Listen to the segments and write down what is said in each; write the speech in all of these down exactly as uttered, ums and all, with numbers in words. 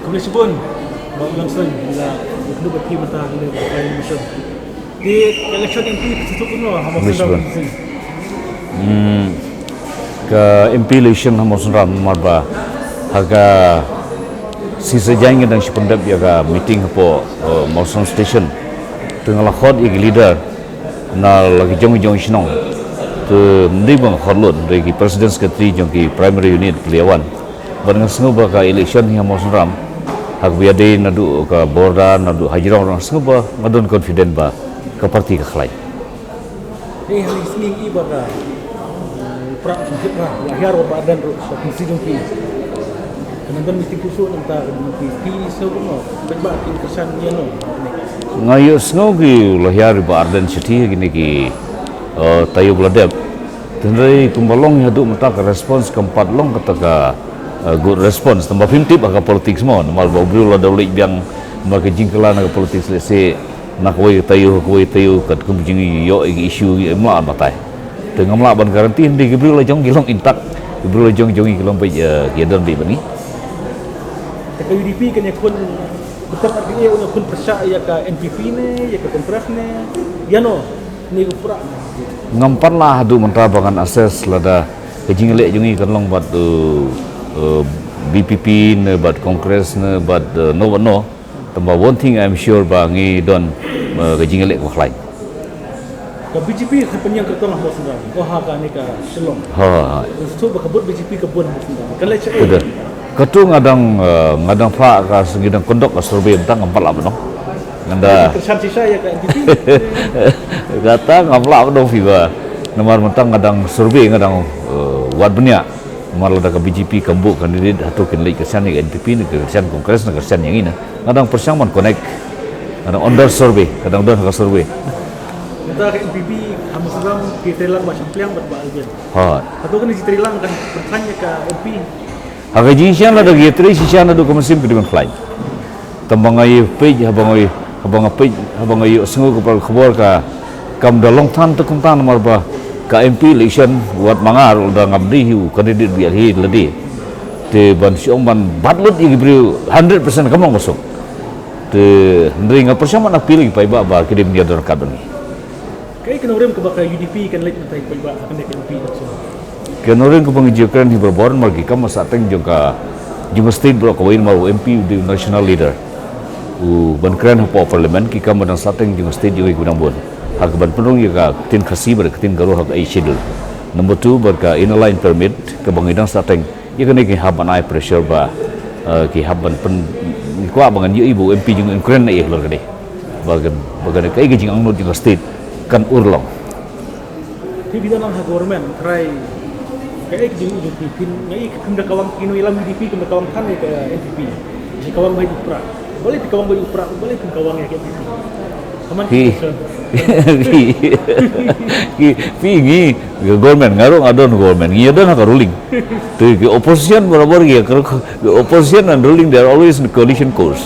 Khublei shibun, Bah Lamsing, ïa ka dei ba phi mynta ha kane ka election. Te ka election M P ka sdang kumno ha Mawsynram? Khublei shibun. Hmm, ka M P election ha Mawsynram, namar ba ha ka sngi Saitjaiñ nga dang shu pyndep ïa ka meeting hapoh, eh, Mawsynram Station. Te nga la khot ïa ki leader na la ki jong jong shnong. Te ym dei ba nga khot lut, hynrei ki president secretary jong ki primary unit ki la wan. Bad nga sngew ba ka election hi ha Mawsynram, ha kaba ïadei naduh ka border, naduh hajrong, nga sngew ba nga don confident ba ka party ka khlaiñ. Hei, ha ka sngi ngi ba ka, eh, prah sngewthuh ba la hiar Bah Ardent ruh sha constituency. Ka nang don meeting khuslai nangta ka meeting, phi sngew kumno, bad ba kin kyrshan ïa no? Nga ïohsngew ki la hiar Bah Ardent shathie ha kine ki, eh, taïew ba la dep. Hynrei kumba long haduh mynta ka response kam pat long kata ka, eh, good response. Tangba phim tip ha ka politics mo, namar ba u briew lada u leit biang, namar ka jingkylla na ka politics lehse na kawei ka taïew, kawei ka taïew, katkum jingïoh ïa ki issue ïa, ngam lah ban batai. Te ngam lah ban guarantee, hynrei ki briew la jong ki long intact, ki briew la jong jong ki long beit, eh, ki don beit bad ngi. Te ka U D P kan ïakhun, betul arti ïa, ïakhun pyrshah ïa ka N P P ne, ïa ka Congress ne, ïa no? Ni ku prah. Ngam pat lah haduh mynta ba ngan assess lada ka jingïaleh jong ngi kan long bad, uh, uh, B P P ne bad Congress ne bad, uh, no bad no. Tangba one thing I'm sure ba ngi don, uh, ka jingïaleh kaba khlaiñ. Ka B J P ka pynïeng kyrtong ha Mawsynram. Oh, ha kane ka Shillong. Ha, ha. Shu ba ka vote B J P ka bun ha Mawsynram. Ka leh sha, eh. Kata. Katu nga dang, eh, nga dang phah ka, ngi dang conduct ka survey mynta, ngam pat lah ban ong. Ngan da. Kyrshan shisha ïa ka N P P. Kata ngam lah ban ong phi ba. Namar mynta nga dang survey, nga dang, eh, wad bniah. Namar lada ka B J P kam buh candidate, hato kin leit kyrshan ïa ka N P P ne kyrshan Congress ne kyrshan ïa ngi ne. Nga dang pyrshang ban connect. Nga dang under survey, nga dang don ha ka survey. Mynta ka N P P ha Mawsynram ki trei lang Bah Shempliang bad Bah Alvin. Ha. Hato kane ki trei lang kan pynkheiñ ïa ka M P? Ha ka jingshisha lada ki trei shisha naduh ka mynsiem ki dei ban khlaiñ. Tangba nga ïa peit, haba nga ïa, haba nga peit, haba nga ïohsngew ka khubor ka kam da long than te kumta namar ba ka M P election wat ma nga ruh lada ngam dei hi u candidate ba ïaleh lade. Te ban shu ong ban bat lut ïa ki briew hundred percent kam long ba suk. Te hynrei nga pyrshang ban appeal ïa ki paidbah ba ki dei ban ïa don ryngkat bad ngi. Kaei ka nongrim kaba ka U D P kan leit mynta ïa ki paidbah ha kane ka M P election? Ka nongrim kaba ngi ju kren hi barabor namar ki kam ba sahteng jong ka, jong ka state baroh kawei namar u M P u dei u national leader. U ban kren hapoh parliament ki kam ba dang sahteng jong ka state jong ngi kiba dang bun. Ha kaban pynrung ïa ka ktien Khasi bad ka ktien Garo ha ka Eighth Schedule. Number two bad ka Inner Line Permit kaba ngi dang sahteng. Ïa kane ki hap ban ai pressure ba, eh, ki hap ban pyn, ngi kwah ba ngan ïohi ba u M P jong ngi un kren na ïa halor kane. Ba kan, ba kan kaei ka jingangnud jong ka state kan urlong. Te phi dang nang ha government, trai kaei ka jingangnud jong phi, phin, ngi ïa ka, kum da kawang, kino ïalam U D P kum da kawang than ïa ka N P P. Ji kawang bai u prah. Balei phi kawang bai u prah, balei phin kawang ïa ka N P P? Phi, phi, phi, phi, ngi, ka government, nga ruh nga don government, ngi don ha ka ruling. Te ki opposition barabor ki, ki opposition and ruling, they are always in coalition course.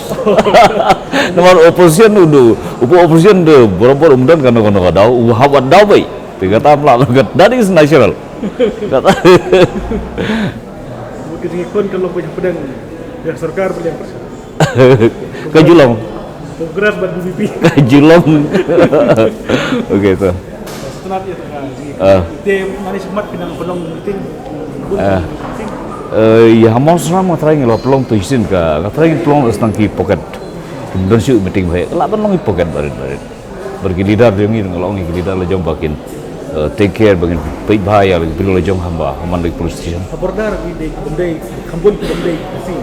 Namar opposition u do, u opposition do barabor um don kano kano ka daw, u hap wat daw bai. Te kata am lah, that is natural. Kata. Mungkin ngi kon ka long bai hapdeng ïa sorkar ba leng. Ka ju long. Congress bad B J P. Ka ju long. Okay, so. Setenat ïa ka. Ah. Te mane smat pynang pynlong meeting. Ah. Eh, ïa ha Mawsynram nga trai ngi la pynlong tu shisien ka, nga trai ngi pynlong sdang ki pocket. Kim don shuh meeting ba heh. La pynlong ki pocket barit barit. Bad ki leader jong ngi nga la ong ïa ki leader la jong ba kin, eh, take care ba kin peit bha ïa la ki briew la jong haba ha man la ki police station. Ka border ki dei, ki dei, kham bun ki dei, Khasi.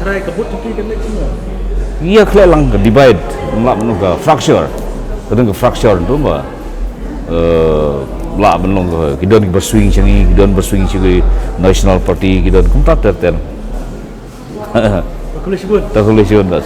Trai ka bun ki kan dei semua. Ïa khleh lang ka divide, ym lah ban ong ka fracture. Ka dang ka fracture tu ba, eh, lah ban long ka, ki don kiba swing sha ngi, ki don ba swing sha ki National Party, ki don kumta ter ter. Khublei shibun. Khublei shibun, Bah.